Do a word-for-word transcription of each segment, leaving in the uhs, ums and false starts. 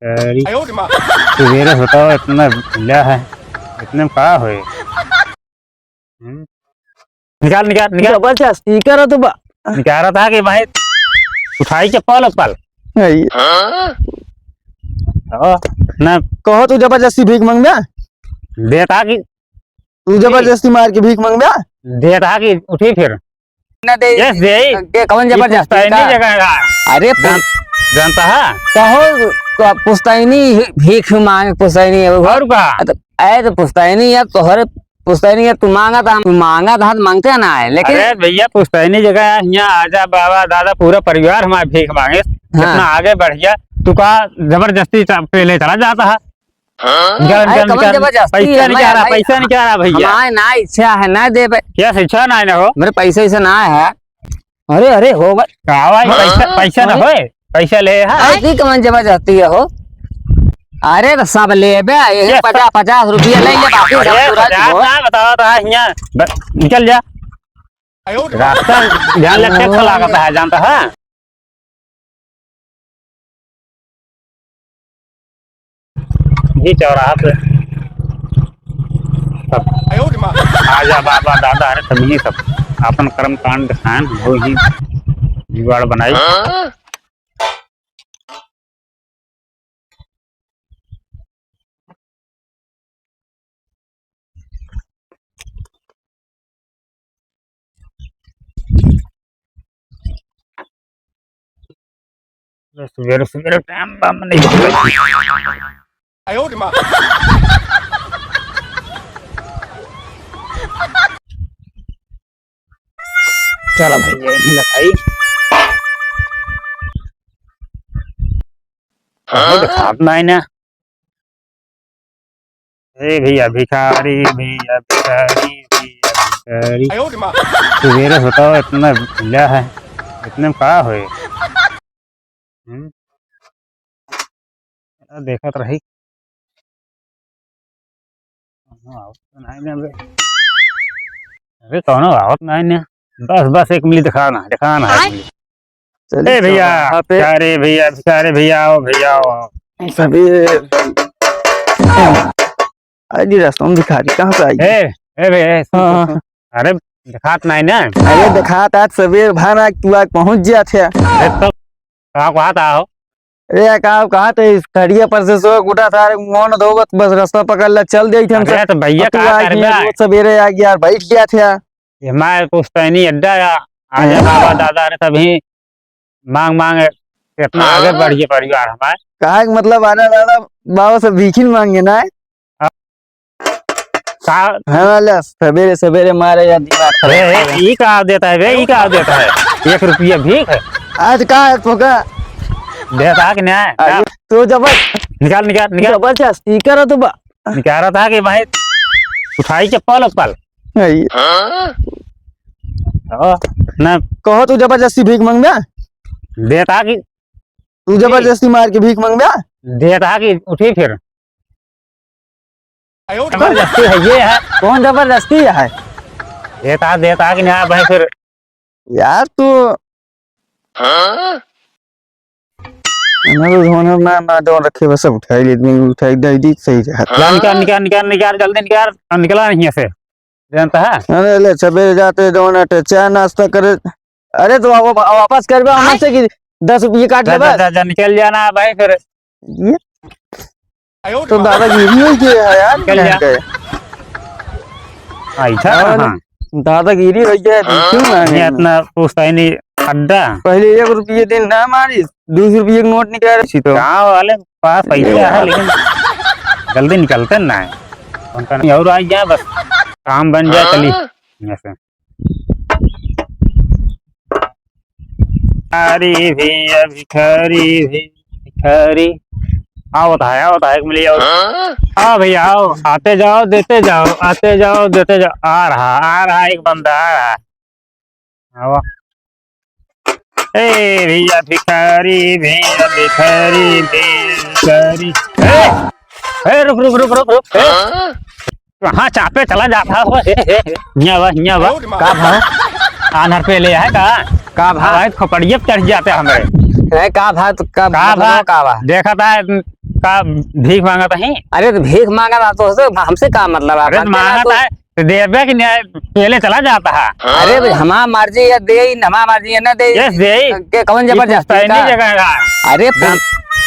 अरे, सुबेरे से बताओ, इतना ढीला है, इतने में का होए? हम्म? निकाल, निकाल, निकाल। जबरदस्ती करो तो बा-, निकाल रहा था कि भाई, उठाई चप्पल उप्पल। नहीं। हाँ, ना। कहो तू जबरदस्ती भीख मांगबे? देता कि तू जबरदस्ती मार के भीख मांगबे? देता कि उठी फिर। ना दे। Yes, दे। के कौन ये जबरदस्ती पुश्तैनी का? जगह का। अरे पु- जान-, जानता है? कहो तो पुश्तैनी ही भीख मांग, पुश्तैनी है वो। और का? तो ऐ तो पुश्तैनी है, तोहरे पुश्तैनी है, तू मांगा था, हम मांगा था, तो मांगते ना है, लेकिन अरे भैया, पुश्तैनी जगह है, यहाँ आजा बाबा, दादा, पूरा परिवार हमारा भीख मांगे, हाँ। इतना आगे बढ़ गया, तू का जबरदस्ती चा-, पहले चला जाता है। हाँ? निकाल, अरे, निकाल, कौन निकाल। जबरदस्ती पैसा है? निकाल रहा, भाई, पैसा निकाल रहा भैया। हमारे ना इच्छा है, ना देबे। क्या इच्छा ना है ना हो? मेरे पैसे इसे ना है। अरे, अरे, हो भाई। का भाई, हाँ? पैसा, पैसा ना अरे। होए, पैसा ले, हाँ? अरे, की कौन जबरदस्ती है हो? अरे, तो सब लेबे, ये क्या? पचास, पचास रुपया ले ले, बाकी सब अरे, पूरा पचास हो। ना, बताओ तो, हाँ, हियाँ, बस, निकल जा। रास्ता ध्यान रख, टैक्स लागत है, जानता है? भी चौराहा पे सब आजा बाबा दादा, अरे सब ही सब आपन कर्म कांड दिखाएं, वो ही जुगाड़ बनाई। सुबेरे सुबेरे टाइम बम नहीं। चलो भैया, यहीं लगाई। हाँ? दिखात नहीं ना। ए भैया भिखारी, भैया भिखारी, भैया भिखारी। सुबेरे से बताओ, इतना ढीला है, इतने में का होए? हम्म? देखत रही। हाँ, आवत तो नहीं ना बे। अरे, कौनो आवत नहीं ना। बस, बस, एक मिनट दिखाना, दिखाना है, एक मिनट। चलिए, ए भैया, चौराहा पे। भिखारी भैया, भिखारी भैया, आओ भैया, आओ। सभी, अरे जी, रास्ता में भिखारी कहाँ से आई? ए, ए भैया, ए, सुन, हाँ, सुन, हाँ। सुन। अरे, दिखात नहीं ना। अरे, दिखात आज सवेर भान आज तू आज पहुँच गया थे। अरे, तो का कहत हो? अरे, का कहत है, इस खड़िया पर से सो गुटा सारे मुंह न धोवत, बस रास्ता पकड़ ला, चल देई थे हमसे। अरे, तो भैया, अब तू का आज करबे? ये रोज सवेरे आ गया, बैठ गया थे। ये हमारे पुश्तैनी अड्डा या, आजा हाँ। बाबा दादा रे, तभी मांग मांग इतना आगे हाँ। बढ़ गया परिवार हमारे। कहा कि मतलब आना दादा बाबा से भीखिन मांगे ना है? का? हाँ, ले, सवेरे सवेरे मारे यार दिमाग खराब ए, ए, करे। ई का देता है बे? ई का देता है? एक रुपया भीख है? आज का है तो का? देता कि नहीं? आज का? तू जबर-, निकाल, निकाल, निकाल। जबरदस्ती करो तो बा-, निकाल रहा था कि भाई उठाई चप्पल उप्पल। नहीं। हाँ, ना। कहो तू जबरदस्ती भीख मांगबे? देता कि तू जबरदस्ती मार के भीख मांगबे? देता कि उठी फिर। जबरदस्ती है, ये है। कौन जबरदस्ती है? देता, देता कि ना भाई फिर। यार तू हाँ? ना तो धोने में ना दो रखे बस उठाई ले, इतनी उठाई दे दी, सही रहा। जा निकाल, निकाल, निकाल, निकाल, जल्दी निकाल, और निकला नहीं ऐसे। जानता है? अरे ले, सवेरे जाते दोनों टे चाय नाश्ता करे। अरे तो वा-, वा-, वापस करबे हमसे कि दस रुपये काट जा, ले जा, बस। जा, जा, निकल जाना भाई फिर। ये तो दादागिरी हो गई है यार, निकल जा। क्या है? ऐसा और कहाँ? दादागिरी हो गया है, क्यों मांगे? ये इतना पुश्तैनी अड्डा। पहले एक रुपये दिन ना मारी, दो सौ रुपये का नोट निकाल रही तो। गाँव वाले के पास पैसा है, लेकिन जल्दी निकलते ना है। उनका नहीं और आ गया, बस काम बन जाए, चली। हाँ। यहाँ से। भिखारी भैया, भिखारी भैया, भिखारी। आवत है, आवत है, एक मिली आवत। हाँ? हाँ भैया, आओ, आते जाओ, देते जाओ, आते जाओ, देते जाओ। आ रहा, आ रहा, एक बंदा आ रहा। आवा। ए भैया भिखारी, भैया भिखारी, भिखारी। ए, ए, रुक, रुक, रुक, रुक, रुक। ए, हाँ? कहाँ चापे चला जाता हो? हे, हे, हे। हियाँ बा, हियाँ बा। का भा? आन्हर पे ले है का? का भा? भाई, खोपड़िए पे चढ़ जाते हमरे। नहीं, का भा, तो का का भा? भा? का भा? देखा था, का भीख माँगत ही? अरे तो भीख माँगत हा तो हमसे का मतलब है? अरे तो माँगत है, तो देबे कि नहीं, पेले चला जात है। अरे भाई, हमार मर्जी है दे, हमार मर्जी है ना दे। Yes, दे। के कौन ये जबरदस्ती पुश्तैनी का? जगह है। अरे पु- जान-,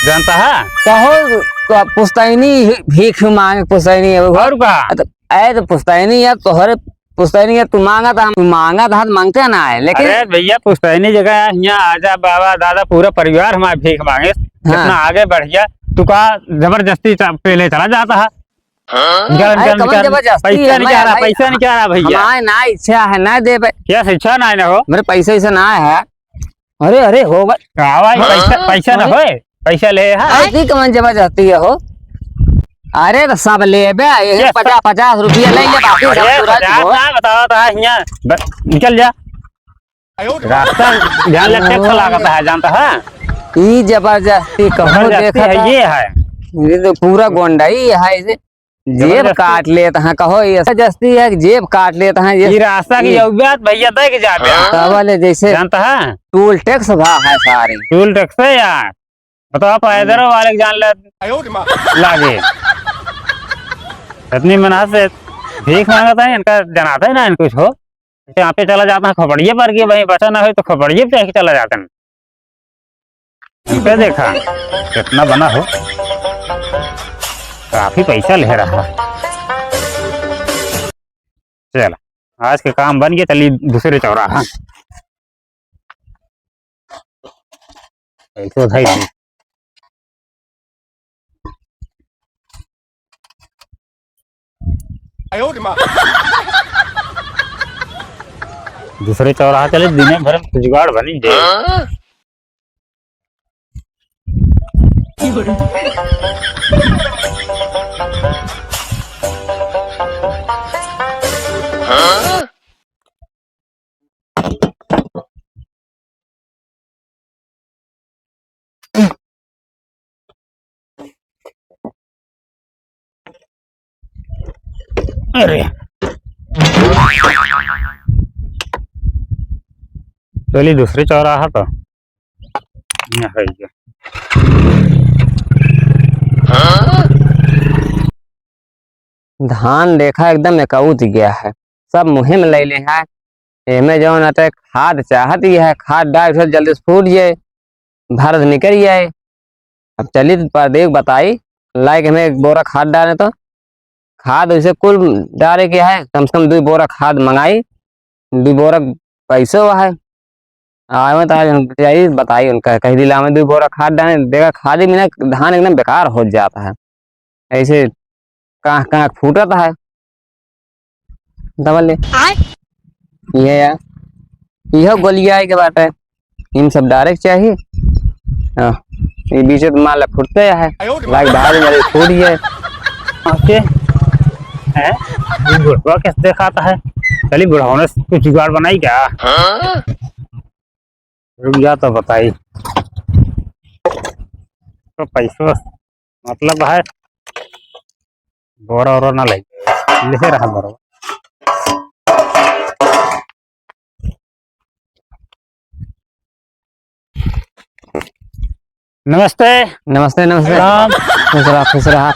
जानता है? कहो तो पुश्तैनी ही भीख माँग पुश्तैनी है वो। और का? तो, अरे तो पुश्तैनी है, तोहरे पुश्तैनी है, तू माँगत है, हम माँगत है, माँगते ना है, लेकिन अरे भैया, पुश्तैनी जगह है, यहाँ आजा बाबा, दादा, पूरा परिवार हमारा भीख माँगे, हाँ। जितना आगे बढ़ गया, तू का जबरदस्ती चा-, पेले चला जाता है। हाँ? निकाल, अरे, निकाल, कौन निकाल। जबरदस्ती पैसा है? नहीं क्या रहा, भाई, पैसा नहीं क्या रहा भैया? हमारे ना इच्छा है, ना दे भाई। क्या इच्छा ना है ना हो? मेरे पैसे वैसे ना है। अरे, अरे, हो भाई। का भाई, हाँ? पैसा, पैसा ना अरे। होए, पैसा ले हा। अरे, की कौन जबरदस्ती है हो? अरे, तो सब ले बे, ये क्या पचास, पचास रुपया ले ले, बाकी सब अरे, पूरा पचास हो। ना बताओ तो हियाँ, ब-, निकल जा। रास्ता ध्यान ले, tax लागत है, जानता है? ई जबरदस्ती कहो जबरदस्ती देखा है, था। ये है। ये तो पूरा गोंडा ही है, इसे जेब जबरदस्ती। काट लेत हैं, कहो ये जबरदस्ती है कि जेब काट लेत हैं, ये ये रास्ता की ये अवबियत भैया दे के जाते हैं। हाँ। तब ले जैसे जानता है? Toll tax भा है सारे। Toll tax है यार। बताओ, पैदल वाले के जान ले लागे। इतनी मेहनत से भीख माँगत है, इनका जनाता है ना, इनको कुछ हो। तो यहाँ पे चला जाता है खोपड़िए पर, कि भाई बचा ना हो तो खोपड़िए पे चला जाता है। इनका देखा कितना बना हो, काफी पैसा ले रहा। चल, आज के काम बन गया, चलिए दूसरे चौराहा। ऐसे उठाई दे। दूसरे चौराहा चले, दिने भर में कुछ जुगाड़ बनी जाए। हाँ? अरे, चलिए दूसरे चौराहा तो यहाँ है ये। धान देखा एकदम एकउत गया है, सब मुँहे में ले ले है। एमे जौन अटे खाद चाहत ही है, खाद डाल के जल्दी से फूट जाए, भर से निकल जाए। अब चली तो पर देख बताई, लाइक हमें एक बोरा खाद डाले तो खाद वैसे कुल डाले के है, कम से कम दो बोरा खाद मंगाई, दो बोरा पैसो है। आवे तो आज हम जाई बताई उनका, कह दिला हमें दो बोरा खाद डाले, देखा खाद ही बिना धान एकदम बेकार हो जाता है। ऐसे काँख काँख फूटत है। दबा ले। आय। ये यार, इहो गोलिया के बाटे, इन सब डायरेक्ट चाहिए। हाँ, ये बीच में माल फूटते है, आयो रे लाग बाहर मेरे फूट गए। ओके, हैं? ये बुढ़वा कैसे देखाता है? चलिए बुढ़ौने से कुछ जुगाड़ बनाई क्या? हाँ? रुक जा तो बताई। तो पैसो मतलब है, बोरा ओरा ना ले, ले रहा बोरा। नमस्ते। नमस्ते, नमस्ते। प्रणाम। खुश रहा, खुश रहा।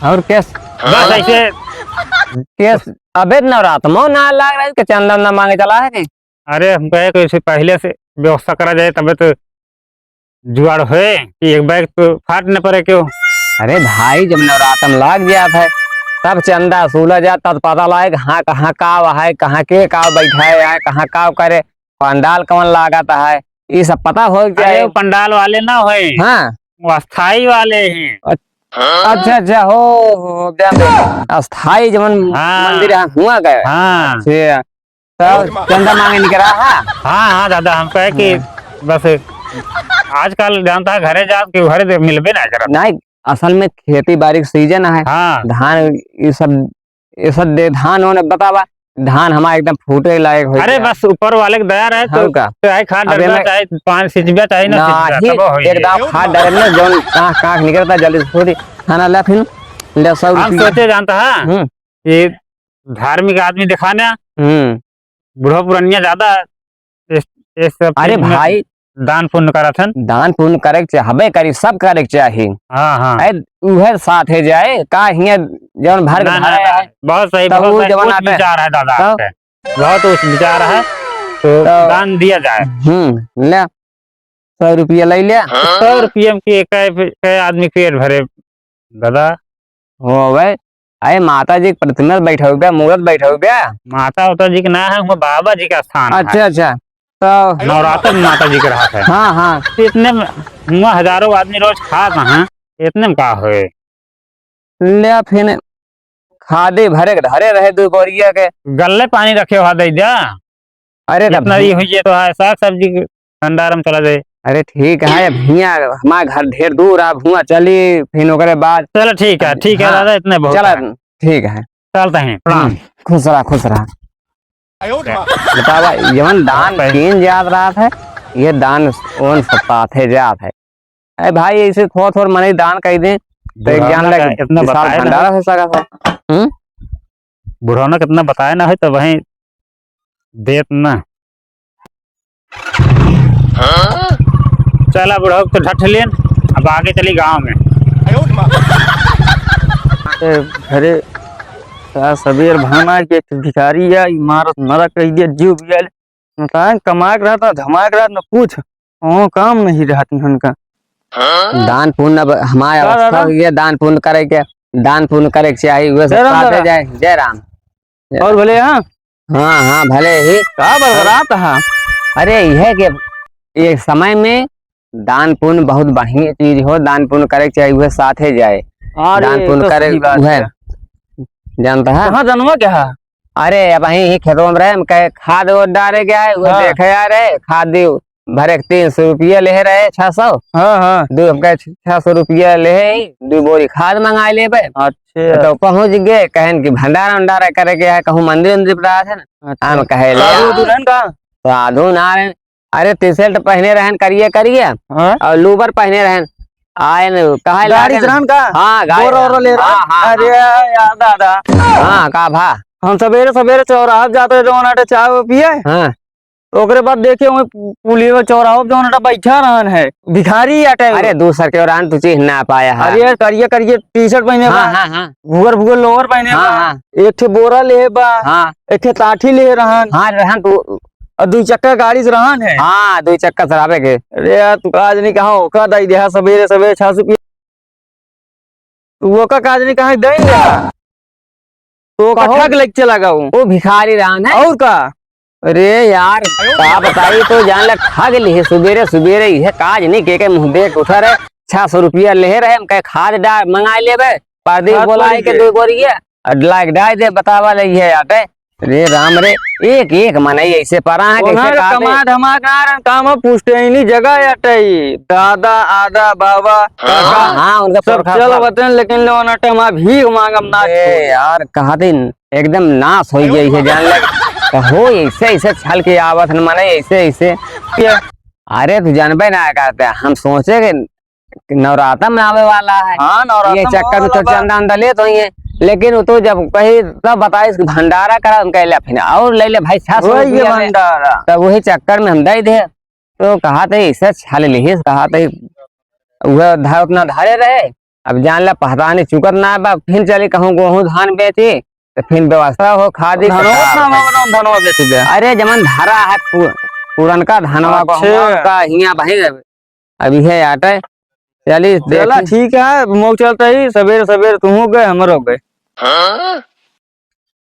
और केस? बस ऐसे। केस? अबे नवरात मो ना लाग रहा है कि चंदा ना मांगे चला है कि? अरे, हम कहे कि इसे पहले से व्यवस्था करा जाए, तबे तो जुगाड़ होए कि एक बैग तो फाट न पड़े क्यों। अरे भाई, जब नवरातन लाग जात है, तब चंदा सूला जात, तब पता लागे कि हाँ, कहाँ काव है, कहाँ के काव बैठाए है, कहाँ काव करे, पंडाल कौन लागत है, ये सब पता हो अरे, जाए। वो पंडाल वाले ना होए, हाँ। वो अस्थाई वाले हैं। अच्छा, अच्छा, हो, हो, हो, ध्यान दे। अस्थाई जवन हाँ। मंदिर है, हुआ गए। हाँ। अच्छा। तो चंदा मांगे निकरा, हाँ? हाँ, हाँ, दादा, हम कहे कि हाँ। बस आजकल जानता है, घरे जात के घरे दे मिलबे ना करत। नहीं, असल में खेती बाड़ी के सीजन है। हाँ। धान, ये सब, ये सब दे, धान होने बतावा, धान हमारा एकदम फूटे लायक हो अरे गया। बस ऊपर वाले की दया रहे तो हाँ का? तो आई खाद अब डलना एमे चाहे, पानी सिंचबा चाहे ना ना, सिंचबा, ही तब हो एक जाए। दाव खाद डाले ना, जौन कांख, कांख निकलता जल्दी से फूटी। खाना ला फिर, ले सौ हम रुपया। सोचे जानता है हम्म। कि धार्मिक आदमी दिखाने, हम्म। बूढ़ा पुरनिया ज्यादा इस, इस सब अरे चीज में भाई, दान पुण्य करत हन। दान पुण्य करे के चाहबे करी, सब करे के चाही। हाँ, हाँ। ए, उहे साथे जाए, का हियाँ जौन भर के ना, ना, धरे ना। है, बहुत सही, तब बहुत उ सही, जमाना उच्च पे विचार है दादा तब आपके। बहुत उच्च विचार है, तो तो दान दिया जाए। हम्म, ले, सौ रुपया ले ले। सौ रुपया में के, कै, कै आदमी पेट भरे दादा? हो भाई, अरे माता जी के प्रतिमा बैठउबे, मूरत बैठउबे। माता उता जी के ना है, हुआँ बाबा जी का स्थान है। अच्छा, अच्छा। तो नवरात्र में माता जी के रहत है। हाँ, हाँ। तो इतने में हुआँ हजारों आदमी रोज खात हैं, इतने में का होए? ले फिन खादी भरे के धरे रहे दू बोरिया के। गल्ले पानी रखे हुआ दे जा। अरे तब इतना ही हुई, ये तो है, साग सब्जी के भंडार में चला जाए। अरे ठीक है, अब हियाँ हमारे घर ढेर दूर, अब हुआँ चली, फिर ओकरे बाद चलो ठीक है, ठीक है हाँ, दादा, इतने बहुत चला, है। ठीक है। चलते हैं, प्रणाम। हम्म, खुश रहा, खुश रहा। बतावा, जवन दान कीन जात रहत है, ये दान ओन सब साथे जात है। अरे भाई, ऐसे थोड़ थोड़ मनई दान कइ दें, तो एक जान बुढ़ौना लग का इतना विशाल बताए ना भंडारा हो। हो सकत है। हम्म? बुढ़ौना कितना बताए ना है, तो वहीं देत ना। चला बुढ़ऊ, तो ढठ लेन, अब आगे चली गाँव में। ए, घरे का सबेर भाना के एक भिखारी या इमारत नरक कह दिया, जीव बिया ले। न तान कमाक रहत, न धमाक रहत, न कुछ। ओ, काम नहीं रहत इनका। दान पुण्य अब हमारे का अवस्था दादा? हुई है, दान पुण्य करे के, दान पुण्य करे के चाहिए, उहे सब जय राम साथे दादा। जाए। जय राम। और भले हाँ? हाँ, हाँ, भले ही। का बरबरात हा? अरे, यह के ये समय में दान पुण्य बहुत बढ़िया चीज हो, दान पुण्य करे के चाहिए, उहे साथे जाए। अरे, दान पुण्य तो करे सही बात उहे। है। जानता है? कहाँ जनवा क्या है? अरे, अब यहीं ही खेतवा में रहे, हम कहे खाद वो डारे गया है, वो हाँ। देखे आ रहे, खाद दी, भरे के तीन सौ रुपया लेहे रहे, छह सौ। हाँ, हाँ। दू, हम कहे छह सौ रुपया लेहे ही, दू बोरी खाद मंगाए लेबे। अच्छा। तो पहुँच गए, कहन कि भंडारा उंडारा करे के है, कहूँ मंदिर उंदिर पर आए थे ना। अच्छा। हम कहे ले साधु आ। दुल्हन का? साधु ना रहे। अरे, T-shirt पहने रहन करिए करिए, हाँ? और lower पहने रहन। आए न, कहे गाड़ी लागन। चलान का? हाँ, गाड़ी बोरा ओरा ले रहा? हाँ, हाँ, अरे हाँ। यार दादा। हाँ, का भा? हम सबेरे सबेरे चौराहा पे जाते रहे, जौन आटे चाय वो पिए। हाँ। ओकरे बाद देखे वहीं पु-, पुलिया चौराहा पे जौन आटे बैठा रहन है, भिखारी आटे। अरे, दूसर के ओरान तू चीन्ह ना पाया है। अरे, करिए करिए T-shirt पहने हाँ, बा, हाँ, हाँ। भुअर भुअर lower पहने हाँ, बा, हाँ। एक ठे बोरा ले बा, हाँ। एक ठे ताठी ले रहन। हाँ, रहन तू। और दुई चक्का गाड़ी से रहन है। हाँ, दुई चक्का सराबे के। अरे यार, तू का आज नहीं कहा ओका दाई देहा सबेरे सबेरे छह सौ रुपया। तू ओका का आज नहीं कहा दे देहा। तो ओका कहो। ठग लेके चला गऊ। वो भिखारी रहन है। और का? अरे यार, का बताई तो जान ले ठग लिहे सुबेरे सुबेरे, यह काज नहीं के, के मुँह देख उठा रहे, छह सौ रुपया लेहे रहे, हम कहे खाद डा-, मंगाए लेबे, परदीप खाद बोला पड़ी है के के। दो बोरिया, और लाइक डाल दे, बतावा ले ये आटे। रे राम रे, एक, एक मनई ऐसे परा है, कैसे ओन्हर का दे? कमा धमा का रन काम है, पुश्तैनी जगह अटई। दादा, आदा, बाबा, हाँ, काका, हाँ, उनका सब पुरखा चल सब। बतन, लेकिन लोन अटे, हमार भीख मांगम ना ए छोड़। यार, कहा दिन एकदम नाश हो गई है, जान लग। तो हो ऐसे, ऐसे छल के आवत न, माने ऐसे, ऐसे। ये, अरे, तू जानबे ना करते, हम सोचे कि नवरात्र में आवे वाला है। हाँ, नवरात्र ये में चक्कर आवे में तो वाला बा। चंदा उंदा लेत होइए, लेकिन वो तो जब कही तब बताइस कि भंडारा करा, हम कहले फिर और ले ले भाई, छह सौ वही ये रुपया में। भंडारा। तब वही चक्कर में हम दे दे, तो कहा थे इसे छल लिहिस, कहा थे वह धा-, उतना धारे रहे। अब जान ला पहचाने चुकत ना बा, फिर चली कहूँ गेहूँ धान बेची, तो फिर व्यवस्था हो खादी धनवा कसार। उतना ना बनाओ, धनवा बेची दे। अरे जमन धरा है पु-, पुरनका धनवा अच्छा। बहुआ का हियाँ भाई अब इहे आटे। चली चला, देखी। ठीक है, मऊ चलते ही, सबेरे सबेरे तुहूँ गए, हमरो गए। हाँ?